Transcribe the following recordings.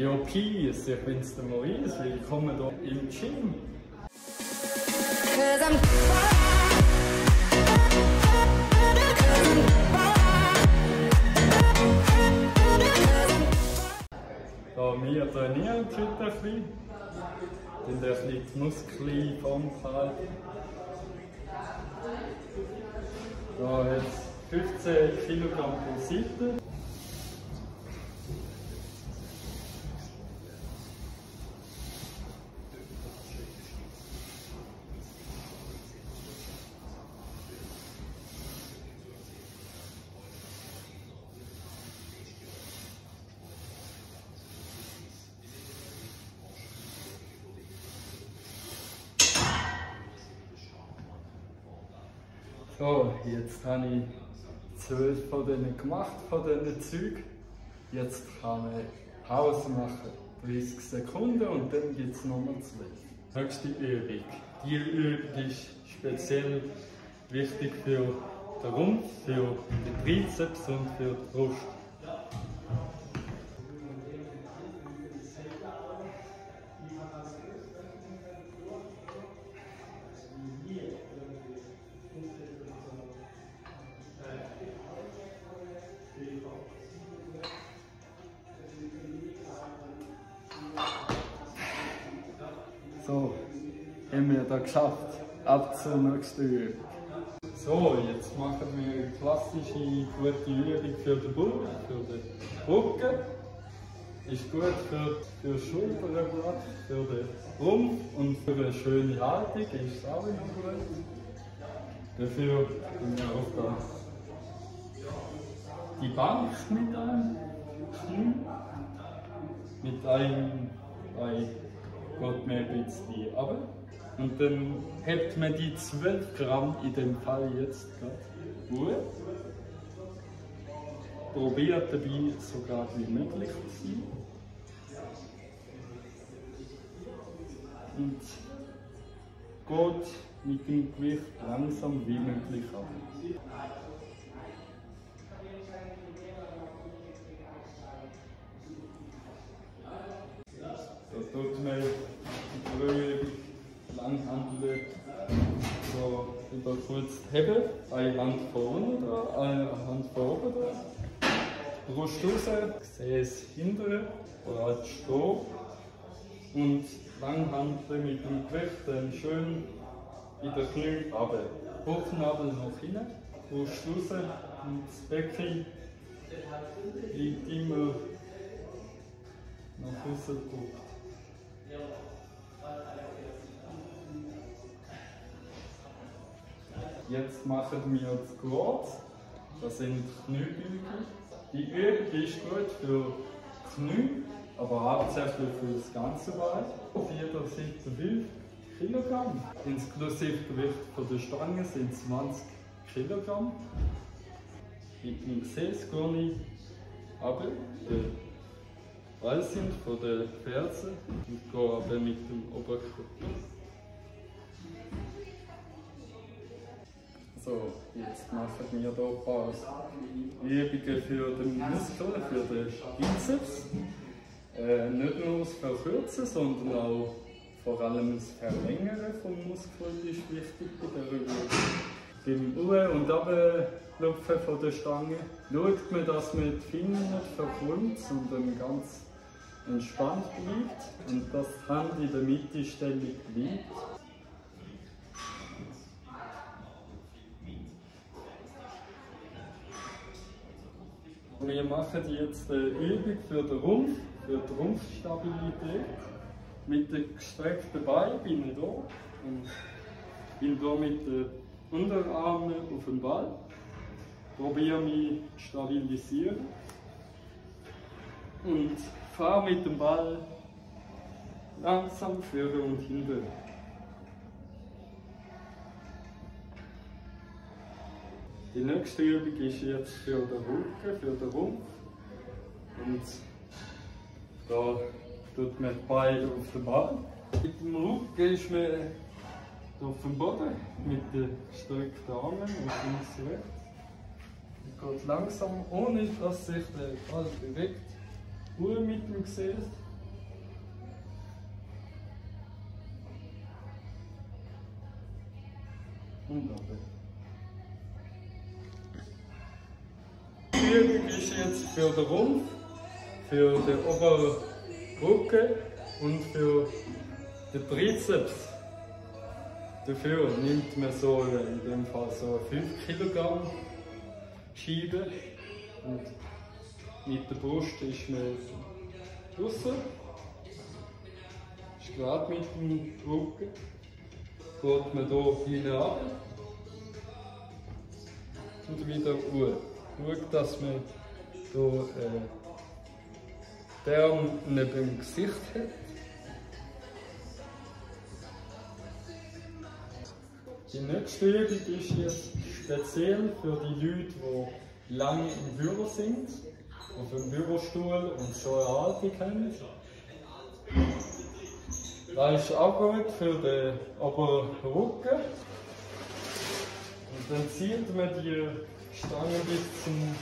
Ja, Peace, ich bin's der Maurice, willkommen hier im Gym. Da wir trainieren heute ein bisschen, dann ein bisschen die Muskeln umhalten. Da jetzt 15 Kilogramm pro Seite. So, jetzt habe ich 12 von denen gemacht, von diesen Zeugen. Jetzt kann man Pause machen, 30 Sekunden und dann gibt es nochmal 12. Nächste Übung. Die Übung ist speziell wichtig für den Rumpf, für die Trizeps und für die Brust. So, haben wir das geschafft. Ab zur nächsten Übung. So, jetzt machen wir eine klassische gute Übung für den Bauch, für den Rücken. Ist gut für Schulterblatt, für den Rumpf und für eine schöne Haltung ist es auch immer gut. Dafür tun wir auch die Bank mit einem Knie. Mit einem Bein geht man ein bisschen runter. Und dann hebt man die 12 Gramm in dem Fall jetzt gerade gut. Probiert dabei so gut wie möglich zu sein. Und geht mit dem Gewicht langsam wie möglich ab. Da tut man die Brühe Langhandel so über kurz heben, eine Hand vorne da, eine Hand von oben da. Brust raus, Gesäß hinten, bereit stehen und Langhandel mit dem Gewicht dann schön in den Knie runter. Bauchnabel nach hinten, Brust raus und das Becken liegt immer nach außen gedrückt. Jetzt machen wir Squats, das sind Kniebeugen. Die Übung ist gut für Knie, aber hauptsächlich für das ganze Bein. Auf jeder Seite 5 Kilogramm. Inklusive Gewicht von der Stange sind 20 Kilogramm. Mit dem Gesäßgurte runter, der Ball sind von den Fersen und gehen aber mit dem Oberkörper. So, jetzt machen wir hier ein paar Übungen für den Muskel, für den Bizeps. Nicht nur das Verkürzen, sondern auch vor allem das Verlängern vom Muskel ist wichtig bei der Übung. Beim Auf- und Abklopfen von der Stange schaut man, dass man die Finger nicht verkrümmt, sondern ganz entspannt bleibt und dass die Hand in der Mitte ständig bleibt. Wir machen jetzt eine Übung für den Rumpf, für die Rumpfstabilität. Mit den gestreckten Beinen bin ich da und bin da mit den Unterarmen auf dem Ball. Probiere mich zu stabilisieren und fahre mit dem Ball langsam vorne und hinten. Die nächste Übung ist jetzt für den Rücken, für den Rumpf. Und da tut man die Beine auf den Ball. Mit dem Rücken ist man auf dem Boden mit den gestreckten Armen und links und rechts. Man geht langsam, ohne dass sich der Ball bewegt, Ruhe mit dem Gesäß. und runter. Die Übung ist jetzt für den Rumpf, für den oberen Rücken und für den Trizeps. Dafür nimmt man so in dem Fall so 5 Kilogramm Scheibe und mit der Brust ist man draussen, ist gerade mit dem Rücken, geht man hier hinten ab und wieder hoch. Schaut, dass man hier den Arm neben dem Gesicht hat. Die nächste Übung ist jetzt speziell für die Leute, die lange im Büro sind, auf dem Bürostuhl und schon eine Haltung haben. Das ist auch gut für den oberen Rücken. Und dann zieht man die Stange bis zum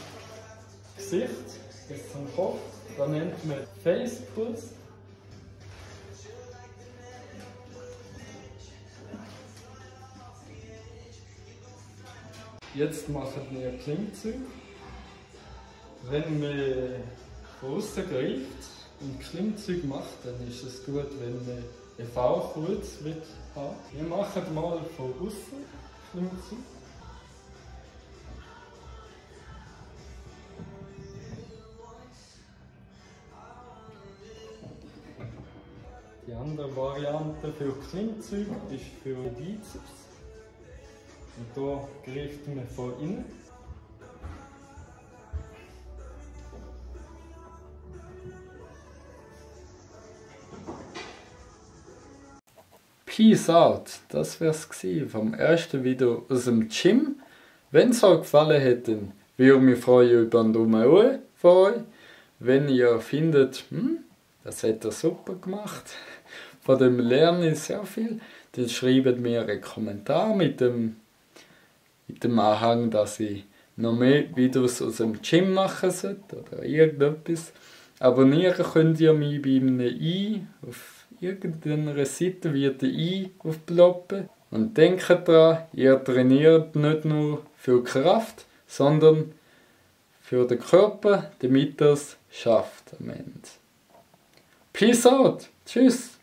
Gesicht, bis zum Kopf. Das nennt man Face Pulse. Jetzt machen wir Klimmzüge. Wenn man von außen greift und Klimmzüge macht, dann ist es gut, wenn man einen V-Kreuz haben. Wir machen mal von außen Klimmzüge. Die andere Variante für Klimmzüge ist für die Bizeps. Und hier greift man von innen. Peace out, das wär's vom ersten Video aus dem Gym. Wenn es euch gefallen hat, dann würde ich mich freuen über einen Daumen hoch von euch. Wenn ihr findet, das hat er super gemacht, von dem lerne ich sehr viel, dann schreibt mir einen Kommentar mit dem Anhang, dass ich noch mehr Videos aus dem Gym machen sollte oder irgendetwas. Abonnieren könnt ihr mich bei einem i. Auf irgendeiner Seite wird ein i aufploppen. Und denkt dran, ihr trainiert nicht nur für Kraft, sondern für den Körper, damit er es schafft am Ende. Peace out! Tschüss!